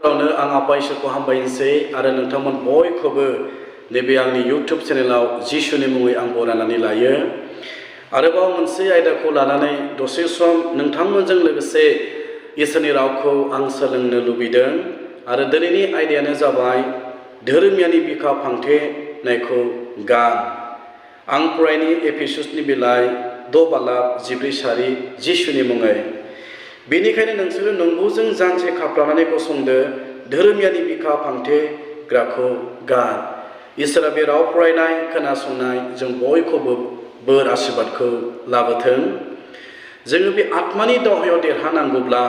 नो आं आफा इसोरखौ हामबायनोसै आरो नोंथांमोन बयखौबो नैबे आंनि इउट्युब चेनेलाव जिसुनि मुङै आं बरायनानै लायो। आरोबाव मोनसे आयदाखौ लानानै दसे सम नोंथांमोनजों लोगोसे इसोरनि रावखौ आं सोलोंनो लुबैदों आरो दिनैनि आयदायानो जाबाय धोरोमियानि बिखा फांथेनायखौ गान। आं फरायनि एफिसुसनि बिलाइ 6 बालाब 14 सारि जिसुनि मुङै। बेनिखायनो नोंसोरो नंगौजों जानसे खाफ्रानानै गसंदो, धोरोमियानि बिखा फांथेग्राखौ गान। इसोरा बे राव फरायनाय खोनासंनाय जों बयखौबो बोर आशीर्बादखौ लाबोथों। जोङो बे आत्मानि दावहायाव देरहानांगौब्ला,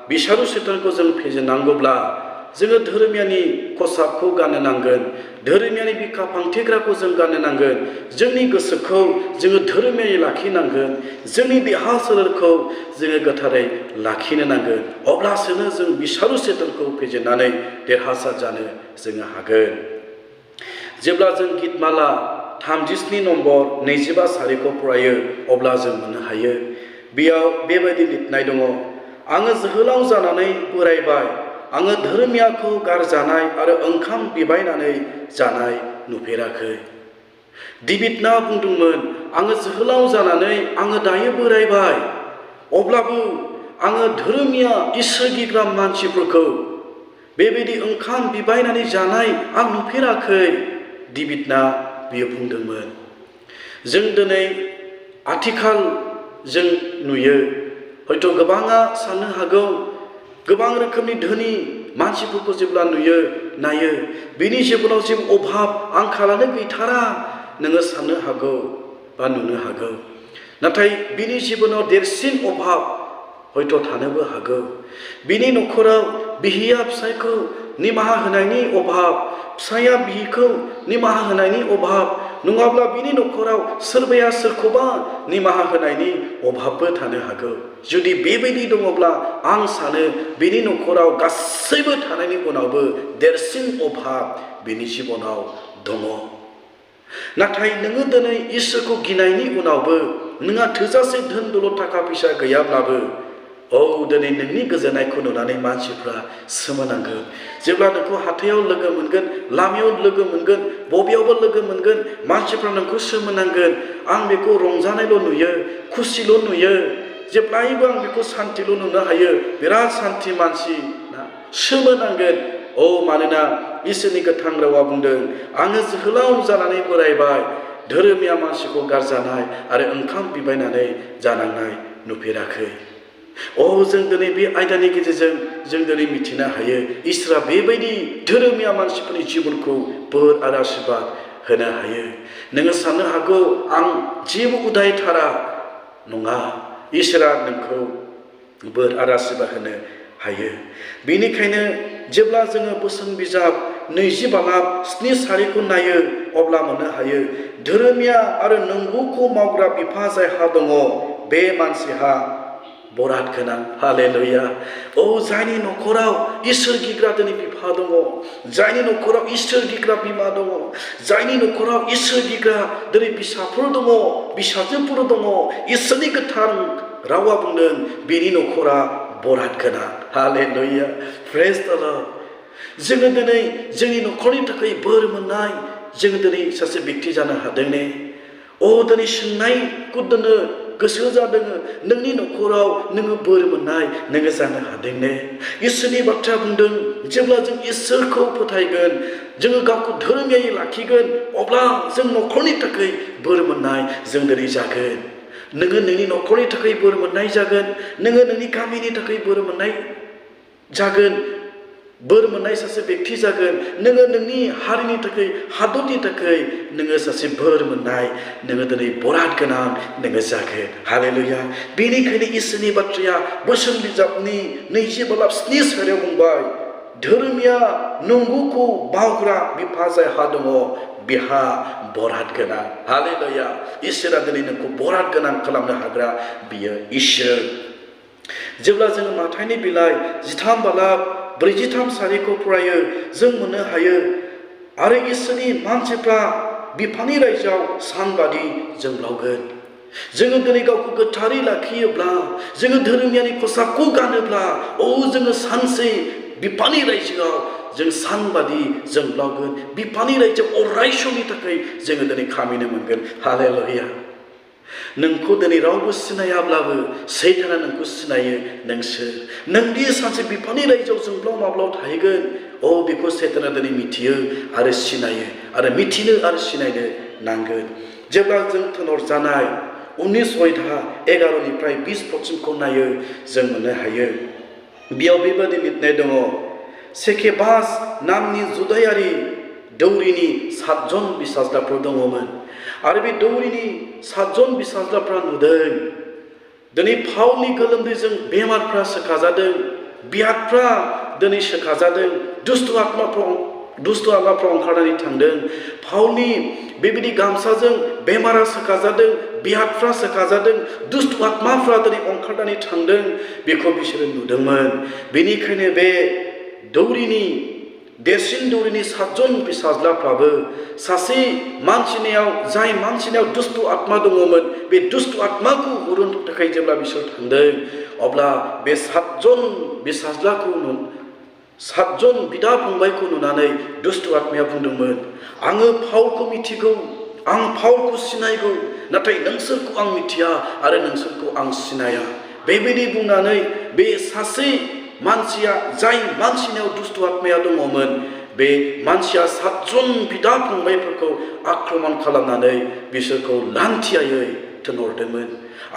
बिसारु सैतानखौ जों फेजेननांगौब्ला जोङो धोरोमियानि खसाबखौ गाननो नांगोन, धोरोमियानि बिखा फांथेग्राखौ जों गाननो नांगोन। जोंनि गोसोखौ जोङो धोरोमियायै लाखिनांगोन, जोंनि देहा सोलेरखौ जोङो गोथारै लाखिनो नांगोन। अब्लासोनो जों बिसारु सैतानखौ फेजेननानै देरहासार जानो जोङो हागोन। जेब्ला जों गितमाला 37 नम्बर 25 सारिखौ फरायो अब्ला जों मोननो हायो। बेयाव बेबायदि लिरनाय दङ, आङो जोहोलाव जानानै बोरायबाय, आङो धोरोमियाखौ गारजानाय आरो ओंखाम बिबायनानै जानाय नुफेराखै। डेभिडना बुंदोंमोन, आङो जोहोलाव जानानै आङो दायो बोरायबाय, अब्लाबो आङो धोरोमिया इसोर गिग्रा मानसिफोरखौ बेबायदि ओंखाम बिबायनानै जानाय आं नुफेराखै। डेभिडना बियो बुंदोंमोन। जों दिनै आथिखाल जों नुयो, हयथ' गोबाङा साननो हागौ, गोबां रोखोमनि धोनि मानसिफोरखौ जेब्ला नुयो नायो, बिनि जिबनाव जेबो अभाब आंखालानो गैथारा नोङो साननो हागौ बा नुनो हागौ। नाथाय बिनि जिबनाव देरसिन अभाब हयथ' थानोबो हागौ। बिनि न'खराव बिहिया फिसायखौ निमाहा होनायनि अभाब, फिसाया बिहिखौ निमाहा होनायनि अभाब, नङाब्ला बिनि न'खराव सोरबाया सोरखौबा निमाहा होनायनि अभाबबो थानो हागौ। जुदि बेबायदि दङब्ला आं सानो बिनि न'खराव गासैबो थानायनि उनावबो देरसिन अभाब बिनि जिबनाव दङ। नाथाय नोङो दिनै इसोरखौ गिनायनि उनावबो नोंहा थोजासे धोन दौलत थाखा फैसा गैयाब्लाबो दिनै नोंनि गोजोननायखौ नुनानै मानसिफ्रा सोमोनांगोन। जेब्ला नोंखौ हाथायाव लोगो मोनगोन, लामायाव लोगो मोनगोन, बबेयावबो लोगो मोनगोन, मानसिफ्रा नोंखौ सोमोनांगोन। आं बेखौ रंजानायल' नुयो, खुसिल' नुयो, जेब्लायबो आं बेखौ सान्थिल' नुनो हायो, बिराद सान्थि मानसि ना सोमोनांगोन। मानोना इसोरनि गोथां रावा बुंदों, आङो जोहोलाव जानानै बोरायबाय, धोरोमिया मानसिखौ गारजानाय आरो ओंखाम बिबायनानै जानांनाय नुफेराखै। जों दिनै बे आयदानि गेजेरजों जों दिनै मिथिनो हायो, इसोरा बेबायदि धोरोमिया मानसिफोरनि जिबनखौ बोर आरो आशीर्बाद होनो हायो। नोङो साननो हागौ, आं जेबो उदायथारा। नङा, इसोरा नोंखौ बोर आरो आशीर्बाद होनो हायो। बेनिखायनो जेब्ला जोङो बोसोन बिजाब 20 बालाब 7 सारिखौ नायो अब्ला मोननो हायो, धोरोमिया आरो नंगौखौ मावग्रा बिफा जायहा दङ, बे मानसिहा बराद गोनां। हालेलुया। जायनि न'खराव इसोर गिग्रा दिनै बिफा दङ, जायनि न'खराव इसोर गिग्रा बिमा दङ, जायनि न'खराव इसोर गिग्रा दिनै फिसाफोर दङ, फिसाजोफोर दङ, इसोरनि गोथां रावा बुंदों बेनि न'खरा बराद गोनां। हालेलुया। प्रेज द लर्ड। जोङो दिनै जोंनि न'खरनि थाखाय बोर मोननाय जोङो दिनै सासे व्यक्ति जानो हादों ने? दिनै सोंनायखौ दोनो गोसो जादों, नोंनि न'खराव नोङो बोर मोननाय नोङो जानो हादों ने? इसोरनि बाथ्रा बुंदों, जेब्ला जों इसोरखौ फोथायगोन, जोङो गावखौ धोरोमियायै लाखिगोन, अब्ला जों न'खरनि थाखाय बोर मोननाय जों दिनै जागोन। नोङो नोंनि न'खरनि थाखाय बोर मोननाय जागोन, नोङो नोंनि गामिनि थाखाय बोर मोननाय जागोन, बोर मोननाय सासे व्यक्ति जागोन। नोङो नोंनि हारिनि थाखाय, हादरनि थाखाय नोङो सासे बोर मोननाय, नोङो दिनै बराद गोनां नोङो जागोन। हालेलुया। बेनिखायनो इसोरनि बाथ्राया बोसोन बिजाबनि 20 बालाब 7 सारियाव बुंबाय, धोरोमिया नंगौखौ मावग्रा बिफा जायहा दङ, बिहा बराद गोनां। हालेलुया। इसोरा दिनै नोंखौ बराद गोनां खालामनो हाग्रा बियो इसोर। जेब्ला जोङो माथाइनि बिलाइ 13 बालाब 43 सारिखौ फरायो जों मोननो हायो, आरो इसोरनि मानसिफ्रा बिफानि रायजोआव सानबादि जोंब्लावगोन। जोङो दिनै गावखौ गोथारै लाखियोब्ला, जोङो धोरोमियानि खसाबखौ गानोब्ला, जोङो सानसे बिफानि रायजोआव जों सानबादि जोंब्लावगोन बिफानि रायजोआव अराय समनि थाखाय जोङो दिनै खामिनो मोनगोन हालेलुया नोंखौ दिनै रावबो सिनायाब्लाबो सैताना नोंखौ सिनायो नों सोर नोंदि सानसे बिफानि रायजोआव जोंब्लाव माब्लाव थाहैगोन बेखौ सैताना दिनै मिथियो आरो सिनायो आरो मिथिनो आरो सिनायनो नांगोन जेब्ला जों थोनहर जानाय 19:11 20 नायो जों मोननो हायो बेयाव बेबादि लिरनाय दङ सेकेबास नामनि जुदायारि दौरिनि 7 जन बिसाज्लाफोर दङमोन आरो बे दौरिनि 7 जन बिसाज्लाफ्रा नुदों दिनै फावनि गोलोमदैजों बेमारफ्रा सोखाजादों बियादफ्रा दिनै सोखाजादों दुष्ट आत्माफ्रा ओंखारनानै थांदों फावनि बेबायदि गामसाजों बेमारा सोखाजादों बियादफ्रा सोखाजादों दुष्ट आत्माफ्रा दिनै ओंखारनानै थांदों बेखौ बिसोरो नुदोंमोन बेनिखायनो बे दौरिनि देरसिन दौरिनि 7 जन बिसाज्लाफ्राबो सासे मानसिनियाव जाय मानसिनियाव दुष्ट आत्मा दङमोन बे दुष्ट आत्माखौ हुरुनो थाखाय जेब्ला बिसोर थांदों अब्ला बे 7 जन बिसाज्लाखौ 7 जन बिदा फंबायखौ नुनानै दुष्ट आत्माया बुंदोंमोन आङो फावलखौ मिथिगौ आं फावलखौ सिनायगौ नाथाय नोंसोरखौ आं मिथिया आरो नोंसोरखौ आं सिनाया बेबायदि बुंनानै बे सासे मानसिया जाय मानसिनियाव दुष्ट आत्माया दङमोन बे मानसिया 7 जन बिदा फंबायफोरखौ आक्रमण खालामनानै बिसोरखौ लान्थियायै थिनहरदोंमोन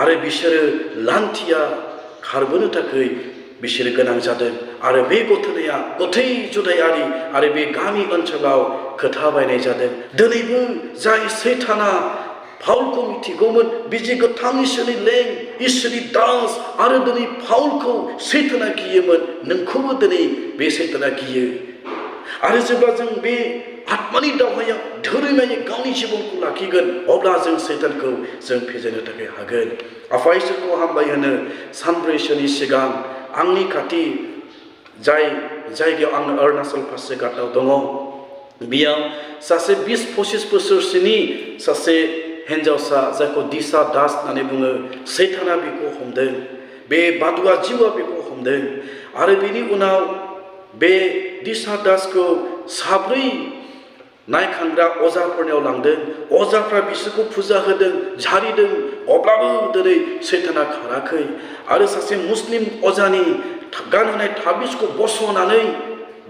आरो बिसोरो लान्थिया खारबोनो थाखाय बिसोरो गोनां जादों आरो बे गथनाया गथै जुदायारि आरो बे गामि ओनसोलाव खोथा बायनाय जादों दिनैबो जाय सैताना फावलखौ मिथिगौमोन बिजि गोथां इसोरनि लें इसोरनि दास आरो दिनै फावलखौ सैताना गियोमोन नोंखौबो दिनै बे सैताना गियो आरो जेब्ला जों बे आत्मानि दावहायाव धोरोमायै गावनि जिबनखौ लाखिगोन अब्ला जों सैतानखौ जों फेजेननो थाखाय हागोन आफा इसोरखौ हामबाय होनो सानब्रैसोनि सिगां आंनि खाथि जाय जायगायाव आं अरुणाचल पासिघाटआव दङ बेयाव सासे 20-25 बोसोरसोनि सासे हिन्जावसा जायखौ दिशा दास होननानै बुङो सैताना बेखौ हमदों बे बादुवा जिउआ बेखौ हमदों आरो बेनि उनाव बे दिशा दासखौ 4 नायखांग्रा अजाफोरनियाव लांदों अजाफ्रा बिसोरखौ फुजा होदों झारिदों अब्लाबो दिनै सैताना खाराखै आरो सासे मुस्लिम अजानि गानहोनाय थाबिसखौ बस'नानै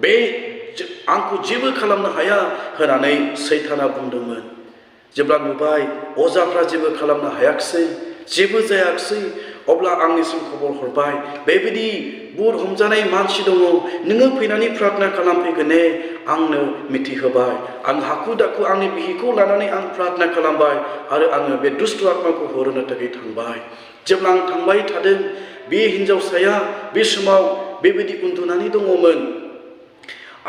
बे आंखौ जेबो खालामनो हाया होननानै सैताना बुंदोंमोन जेब्ला नुबाय अजाफ्रा जेबो खालामनो हायाखिसै जेबो जायाखिसै अब्ला आंनिसिम खबर हरबाय बेबायदि बुर हमजानाय मानसि दङ नोङो फैनानै प्रार्थना खालामफैगोन ने आंनो मिथिहोबाय आं हाखु दाखु आंनि बिहिखौ लानानै आं प्रार्थना खालामबाय आरो आङो बे दुष्ट आत्माखौ होरनो थाखाय थांबाय जेब्ला आं थांबाय थादों बे हिन्जावसाया बे समाव बेबायदि उन्दुनानै दङमोन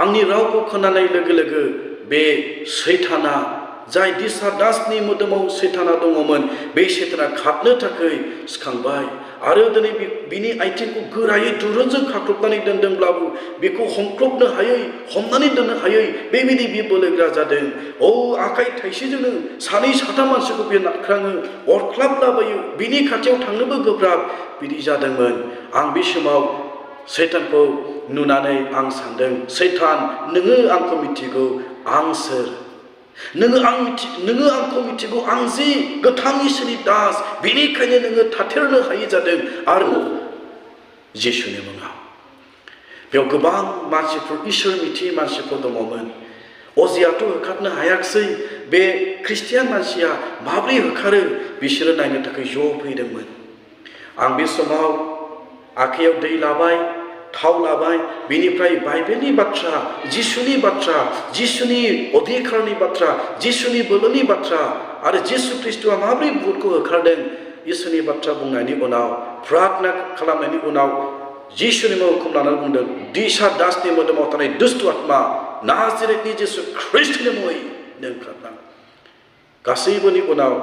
आंनि रावखौ खोनानाय लोगो लोगो बे सैताना जाय दिशा दासनि मोदोमाव सैताना दङमोन बे सैताना खारनो थाखाय सिखांबाय आरो दिनै बिनि आथिंखौ गोरायै दुरुंजों खाख्रबनानै दोनदोंब्लाबो बेखौ हमख्रबनो हायै हमनानै दोननो हायै बेबायदि बे बोलोग्रा जादों आखाइ थाइसेजोंनो 2-3 मानसिखौ बे नाख्राङो अरख्लाबलाबायो बिनि खाथियाव थांनोबो गोब्राब बिदि जादोंमोन आं बे समाव सैतानखौ नुनानै आं सानदों सैतान नोङो आंखौ मिथिगौ आं सोर नोङो आंखौ मिथिगौ आं जि गोथां इसोरनि दास बेनिखायनो नोङो थाथेरनो हायै जादों आरो जिसुनि मुङाव बेयाव गोबां मानसिफोर इसोर मिथियै मानसिफोर दङमोन अजायाथ' होखारनो हायाखिसै बे ख्रिस्टियान मानसिया माब्रै होखारो बिसोरो नायनो थाखाय ज' फैदोंमोन आं बे समाव आखायाव दै लाबाय थाव लाबाय बेनिफ्राय बाइबेलनि बाथ्रा जिसुनि बाथ्रा जिसुनि अधिकारनि बाथ्रा जिसुनि बोलोनि बाथ्रा आरो जिसु ख्रिस्ट'आ माब्रै भुतखौ होखारदों इसोरनि बाथ्रा बुंनायनि उनाव प्रार्थना खालामनायनि उनाव जिसुनि मुंखौ लानानै बुंदों दिशा दासनि मोदोमाव थानाय दुष्ट आत्मा नाजारेथनि जिसु ख्रिस्टनि मुङै नों खारलां गासैबोनि उनाव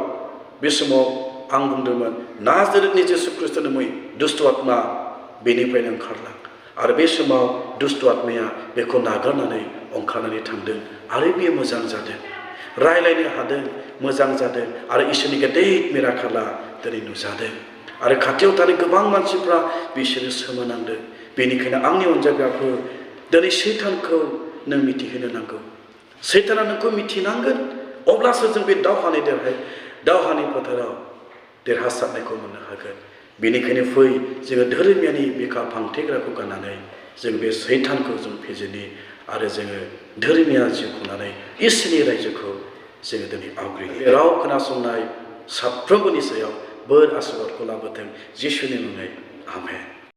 बे समाव आं बुंदोंमोन नाजारेथनि जिसु ख्रिस्टनि मुङै दुष्ट आत्मा बेनिफ्राय नों खारलां आरो बे समाव दुष्ट आत्माया बेखौ नागारनानै ओंखारनानै थांदों आरो बेयो मोजां जादों रायलायनो हादों मोजां जादों आरो इसोरनि गेदेर मिराखाला दिनै नुजादों आरो खाथियाव थानाय गोबां मानसिफ्रा बिसोरो सोमोनांदों बेनिखायनो आंनि अनजाग्राफोर दिनै सैतानखौ नों मिथिहोनो नांगौ सैताना नोंखौ मिथिनांगोन अब्लासो जों बे दावहानि फोथाराव देरहासारनायखौ मोननो हागोन बेनिखायनो फै जोङो धोरोमियानि बिखा फांथेग्राखौ गाननानै जों बे सैतानखौ जों फेजेननि आरो जोङो धोरोमिया जिउ खुंनानै इसोरनि रायजोखौ जोङो दिनै आवग्रियो बे राव खोनासंनाय साफ्रोमबोनि सायाव बोर आशीर्बादखौ लाबोथों जिसुनि मुङै आमेन।